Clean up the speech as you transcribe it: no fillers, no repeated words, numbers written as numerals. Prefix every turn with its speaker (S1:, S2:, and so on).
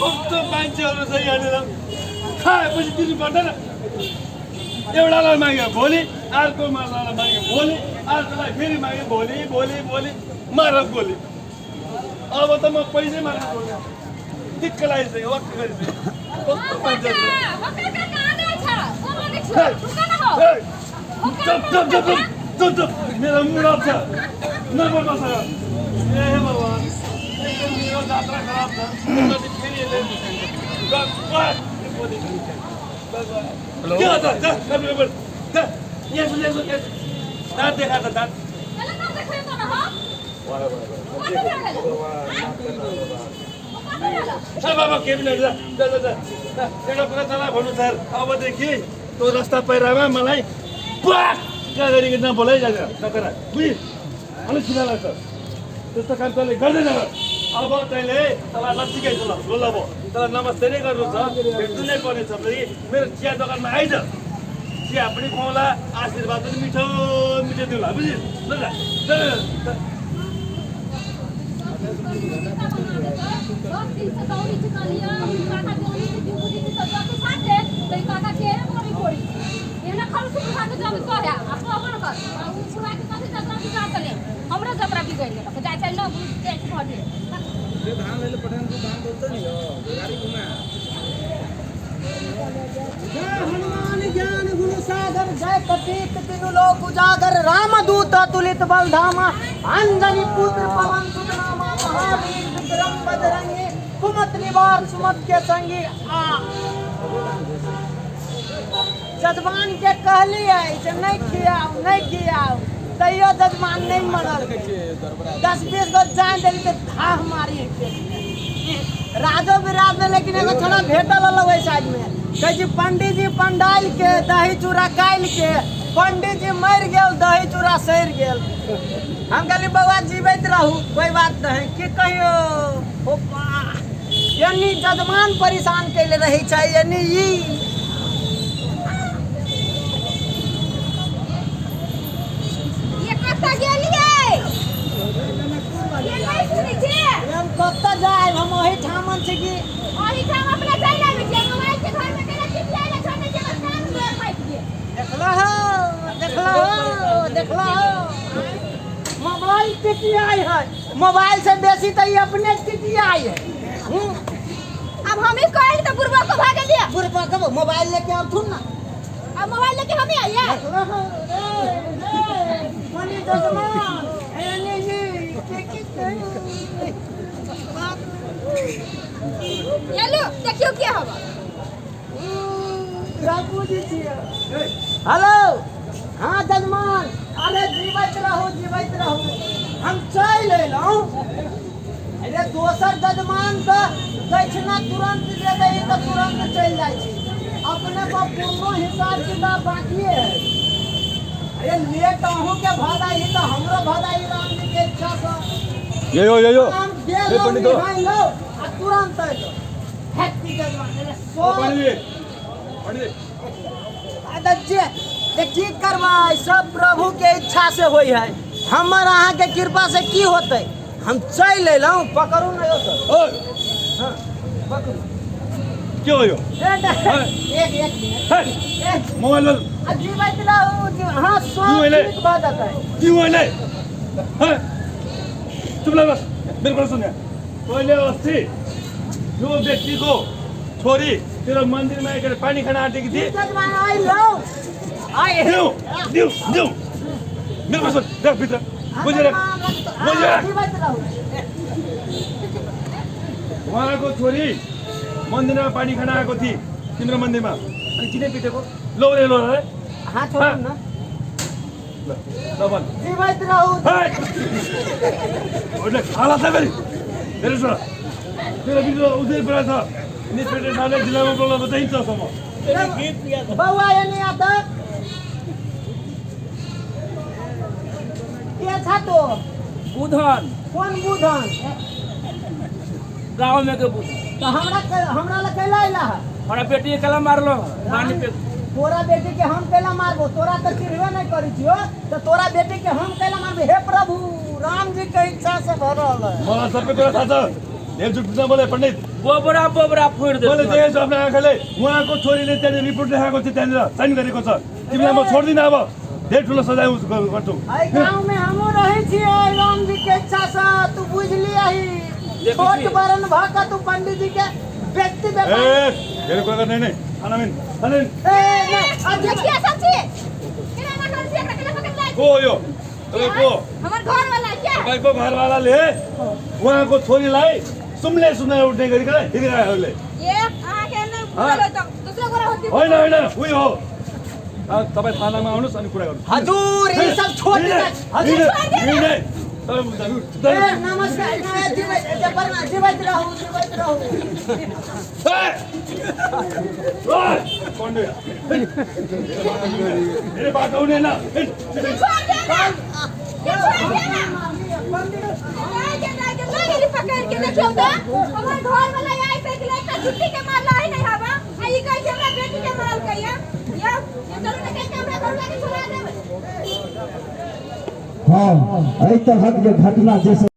S1: कस्तो मान्छेहरू छ यहाँनिर, खाएपछि दिनु पर्दैन। एउटालाई माग्यो भोलि, अर्को माग्यो भोलि, अर्कोलाई फेरि माग्यो भोलि भोलि भोलि, मार गोली। अब त म पैसै माग्नु पर्छ, दिक्क लागिसक्यो, वाक्क गरिसक्यो। कस्तो मान्छेहरू। चुप चुप चुप चुप चुप, मेरो मुड अफ छ, नबोल्न सर। ए भगवान्, एकदम मेरो जात्रा खराब छ। फेरि यसले के हो त? दाँत देखा त दाँत। बाबा के पनि जा जा जा, एउटा कुरा तँलाई भन्नु सर, अबदेखि त्यो रस्ता पहिरामा मलाई पाक्का गरिकन नबोलाइ जान्छ नकर, बुझिस्? अलिक सिधा लाग्छ, त्यस्तो काम तैँले गर्दैन। अब तैँले तँलाई लसिकाइछ, ल ल अब तँलाई नमस्ते नै गर्नु छ, भेट्नु नै पर्ने छ भने मेरो चिया दोकानमा आइज, चिया पनि खुवाउँला, आशीर्वाद पनि मिठो मिठो दिउँला, बुझिस्? ल ल।
S2: हमरा जतरा बिगड़ गेल जाइ छै न जाइ छै घरे।
S3: धान ले पठान को धान बोलते नहीं हो गाड़ी घुमा।
S4: जय हनुमान ज्ञान गुण सागर, जय कपीत तिनु लोक उजागर, राम दूत अतुलित बल धामा, अंजनी पुत्र पवन सुत नामा, महावीर विक्रम बजरंगी, कुमत निवार सुमत के संगी। आ जजमान के कहलिए जे नहीं खियाओ नहीं खियाओ, तैयो जजमान नहीं मनल। 10-20 गो जान देली तो धाह मारी राजो विराज में, लेकिन एगो छोड़ा भेटल ओहि साइड में, कहै छी पंडित जी पंडाल के दही चूड़ा काटि के, पंडित जी मरि गेल दही चूड़ा सड़ि गेल। हम कहली बौआ जीवैत रहू कोई बात नहीं, की कहियो यानी जजमान परेशान कैले रहै छै, यानी ई हम कतऽ जायब, हम ओहिठाम छी कि
S2: ओहिठाम अपना चलि आबै छी, मोबाइल के घर में केना चिपकाइ ले छोड़ने छै, बस कान में फाटि गेल।
S4: देखला हो देखला हो देखला हो, मोबाइल टिटियाइ है, मोबाइल से बेसी तऽ ई अपने टिटियाइ है।
S2: अब हम ही कहली तऽ बुढ़बा को भागल दिया,
S4: बुढ़बा के मोबाइल लेके आथुन ना,
S2: अब मोबाइल लेके हम ही आइए।
S4: देखला हो रे रे मनी जजमान एने जी के की
S2: ये लो देखियो क्या हवा
S4: बाबूजी छियै। हेलो हाँ जजमान, अरे जीवैत रहू जीवैत रहू, हम चलि अयलहुँ। अरे दोसर जजमान तऽ दक्षिणा तुरंत दे दै तऽ तुरंत चलि जाइ छी, अपने को पूर्णो हिसाब किताब बाकिए है। अरे लेट अहूँ के भऽ जाइ तऽ हमरो भऽ जाइ राम जी के इच्छा से।
S1: यो यो यो
S4: हम गेलहुँ निहाइलहुँ आ तुरंत अयलहुँ। हैप्पी जजमान जे की करबै, सब प्रभु के इच्छा से होइ है, हमर अहाँ के कृपा से की होतै। हम चलि अयलहुँ, पकड़ू ने यौ सर। हाँ पकड़ू।
S1: के हो यो?
S4: एक एक मिनट,
S1: मोबाइल
S4: जीवैत रहू। हाँ सब ठीक भऽ जेतै।
S1: की होइले? चुप लग बस, मेरो कुरा सुन। तैँले अस्ति जो व्यक्तिको छोरी तेरो मन्दिरमा एक पानी खान आँटेकी थिए, दिउ दिउ दिउ, मेरो कुरा सुन, देख भित्र बुझेर बुझेर उहाँको छोरी मन्दिरमा पानी खान आएको थिए तिम्रो मन्दिरमा, अनि किन पिटेको? लौरे लौरे
S4: हाथ छोड्नु न।
S1: ल ल भन।
S4: जीवैत रहू।
S1: ओले खाला छ फेरि। मेरो छोरा तेरो बिजो उदयपुरा छ। इन्सपेक्टर साहबले जिल्लामा बोलाउनु चाहिन्छ सम्म।
S4: बौआ एने आ त के छ तो?
S3: बुधन।
S4: कोन बुधन?
S3: गांव में के बुधन।
S4: तो हमरा हमरा ल कैला अइला है?
S3: हमरा बेटी के कैला मारलो पानी पे।
S4: तोरा बेटी के हम कैला मारबो? तोरा तो चिढ़बे नहीं करी छियो तो तोरा बेटी के हम कैला मारबो? हे प्रभु राम जी के इच्छा से भरल है।
S1: मलाई सबै कुरा थाहा छ। धेर झुट नबोले पण्डित।
S3: बोबरा बोबरा फोड़ि
S1: मैले
S3: देतौ।
S1: देखेको छु आफ्नो आँखाले। उहाँको छोरीले त्यहाँनिर रिपोर्ट लेखाएको थियो, त्यहाँनिर साइन गरेको छ। तिमीलाई म छोड्दिनँ, अब धेरै ठुलो सजाय गर्छु।
S4: एहि गाँव में हमहूँ रहै छियै राम जी के इच्छा से, तू बुझलियही?
S3: देखै
S4: छोट
S3: छियै।
S4: बरन भऽ कऽ तू पंडित जी के व्यक्ति
S1: ए
S4: व्यापार
S1: धेरै कुरा गर्ने होइन, थानामा हिँड, थानामा हिँड।
S4: ए नहि, अथी
S2: देखिए सब चीज केना एना करै छियै? एकरा केना पकड़ लाइ?
S1: को हो यो? तपाईँ को?
S2: हमर घरवाला के।
S1: तपाईँको घरवालाले उहाँको छोरीलाई सुम्ले सुम्ले उठ्ने गरिकन हिँडिरहेको उसले।
S2: ए अहाँके नहि बुझल होइत, दोसरो गोरा होती।
S1: होइन होइन, उही हो। तपाईँ थानामा आउनुहोस् अनि कुरा गर्नुहोस्।
S4: हजुर, ई सब छोट
S1: हिँड्ने, हिँड्ने। तपाईँ
S4: ए नमस्कार, जीवैत जीवैत रहू, जीवैत रहू।
S1: ए! ओइ! कन्डे। धेरै बाटो हुने होइन। हिँड।
S2: छोड़ दे ना, ये छोड़ दे ना। जाय के जाय के लऽ गेली पकड़ के। देखियौ तऽ हमर घर वाला आइ तक एकटा जुत्ती के मारला है नहि हवा, आ ई कहै छै हमरा बेटी के मारलकै। या यौ, ये चलू ने, कहि के हमरा घर वाला के छोड़ा देबै।
S5: हाँ, एहि तरहक जे घटना जे सब